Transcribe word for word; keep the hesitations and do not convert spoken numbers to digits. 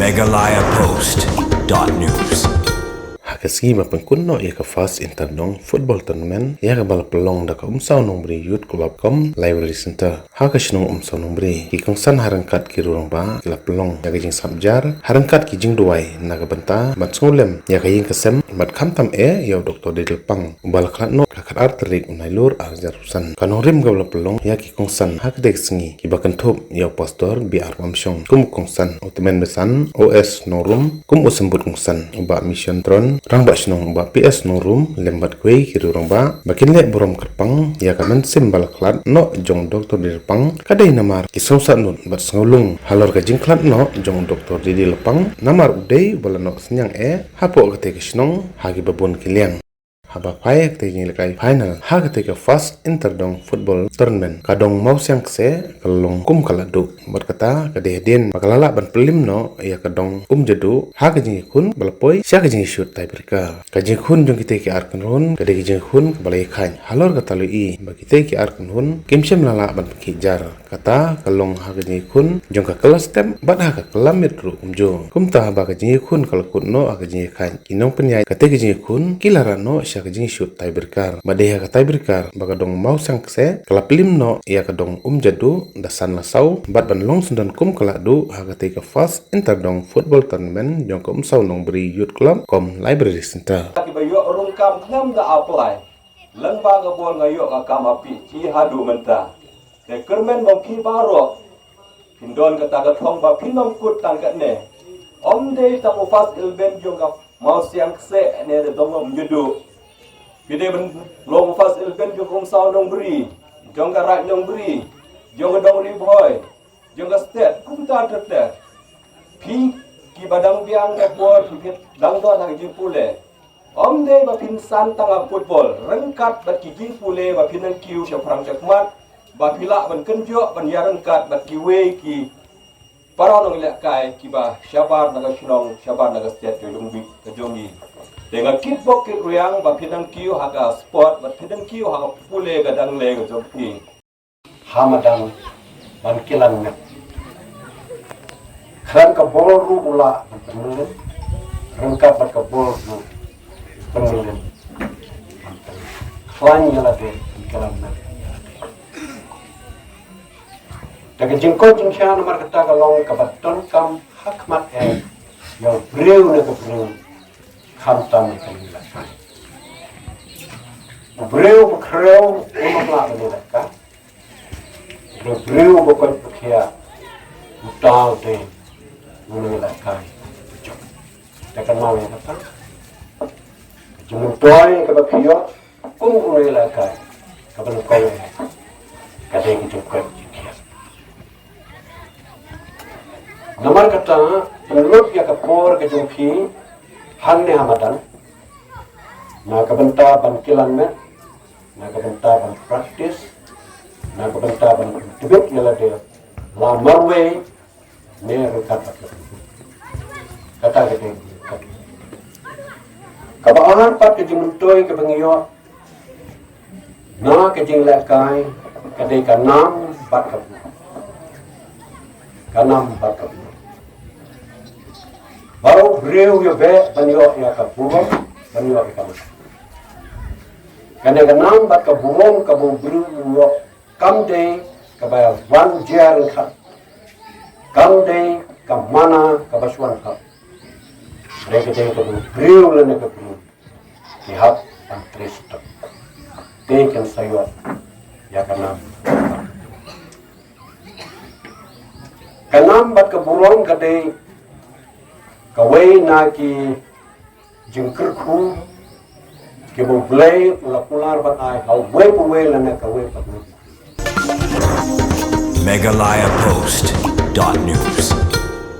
Meghalaya Post dot news. Ha ka sngi ba pynkut noh ïa ka First Inter Dong Football Tournament, ïa kaba la pynlong da ka Umsaw Nongbri Youth Club kum Library Centre ha ka shnong Umsaw Nongbri, ki kongsan ha ryngkat ki riew rangbah ki la pynlong ïa ka jingsap jar ha ryngkat ki jingduwai na ka bynta ban sngewlem ïa ka ïing ka sem bad khamtam eh ïa u Doktor D. Dilpang, uba la khlad noh ka khatar tarik u Nailur arhajar arphew san. Ka nongrim kaba la pynlong ïa ki kongsan ha katei ka sngi kiba kynthup ïa u Pastor B. R. Wamshong kum u kongsan, u Tymmen Basan, O. S. Nongrum kum u symbud kongsan, u Bah Mission Tron, Rangbah Shnong u Bah P. S. Nongrum lem bad kiwei ki riew rangbah, ba kin leh burom kyrpang ïa ka mynsiem ba la khlad noh jong u Doktor D. Dilpang ka dei namar ki sngewsahnud bad sngewlung halor ka jingkhlad noh jong u Doktor D. Dilpang, namar u dei uba la noh synñiang eh hapoh katei ka shnong ha kiba bun ki liang. Haba phai ïa katei ka jinglehkai final ha katei ka First Inter Dong Football Tournament, ka dong Mawsiang Kseh ka la long kum ka la duh, bad kata ka dei hadien ba ka la lah ban pynlem noh ïa ka dong Umjaduh ha ka jingïakhun ba la poi sha ka jingïashut tiebreaker. Ka jingïakhun jong kitei ki ar kynhun ka dei ka jingïakhun kaba la ïakhaiñ halor ka taloi ba kitei ki ar kynhun kim shym la lah ban pynkhih jar. Kata ka long ha ka jingïakhun jong ka kylla step bad ha ka kylla miet ruh kumjuh. Kumta haba ka jingïakhun ka la kut noh ha ka jingïakhaiñ, ki nongpynïaid katei ka jingïakhun ki la rah noh sha ka jingïashut tiebreaker. Bad dei ha ka tiebreaker ba ka dong Mawsiang Kseh ka la pynlem noh ïa ka dong Umjaduh da san la saw, bad ban long syndon kum ka la duh ha katei ka First Inter Dong Football Tournament jong ka Umsaw Nongbri Youth Club kum Library Centre. Kiba ïoh rung kam khlem da apply lyngba ka bor nga ïoh ka kam ha phi haduh mynta. Te kyrmen ba phi baroh phin don kata ka thong ba phin ym kut tang katne. Ym dei tang u first eleven jong ka Mawsiang Kseh ne da dong Umjaduh. Phi dei ban long u first eleven jong ka Umsaw Nongbri, jong ka Raid Nongbri, jong ka dong Ri Bhoi, jong ka state, kumta ter ter. Phi kiba dang biang ka por phi dang don ha ka jingpule. Ym dei ba phin san tang ha football, ryngkat bad ki jingpule ba phin nang kiew shaphrang shakhmat, ba phi lah ban kynjoh ban ïaryngkat bad kiwei ki para nonglehkai kiba shabar na ka shnong, shabar na ka state ka jong ngi, ka jong ngi. Te nga kit bok kit rwiang ba phin nang kiew ha ka sport, ba phin nang kiew ha ka pule ka dang leh ka jong phi. Ha madan ban kilan met. Khlem ka bor ruh u lah ban pynmlien, ryngkat bad ka bor ruh pynmlien. Khlaiñ ïa lade ban kilan met. Te ka jingkoit jingkhiah namar kata ka long kaba donkam ha khmat eh ïa u briew ne ka briew, khamtam ïa ka nongïalam. U briew ba khrew u nonglah ban ïalehkai. Briew, briew ba koit ba khiah, uta u dei u nongïalehkai. Te kynmaw ïa kata. Ka jingmyntoi kaba phi ïoh kum u nongïalehkai, kaba nyngkong eh ka dei ka jingkoit jingkhiah. Namar kata, pynlut ïa ka por ka jong phi hangne ha madan, na ka bynta ban kilan met, na ka bynta ban practice, na ka bynta ban tbit ïa lade, la marwei ne ryngkat bad ka. Kata ka dei kaba ar pat ka jingmyntoi kaba ngi ïoh na ka jinglehkai, ka dei ka nam bad ka burom. Ka nam bad ka burom. Baroh briew ïa beh ban ïoh ïa ka burom, ban ïoh ïa ka nam. Kane ka nam bad ka burom kaba u briew u ïoh kam dei kaba wan jia ryngkat. Kam dei ka mana kaba shu wan hap. Dei ka dei kaba u briew lane ka briew ki hap ban trei stok. Te kan sa ïoh ïa ka nam. Ka nam bad ka burom ka dei kawei na ki jingkyrkhu kiba U Blei u la kular ban ai ha uwei pa uwei lane kawei pat uwei. Meghalaya Post dot news.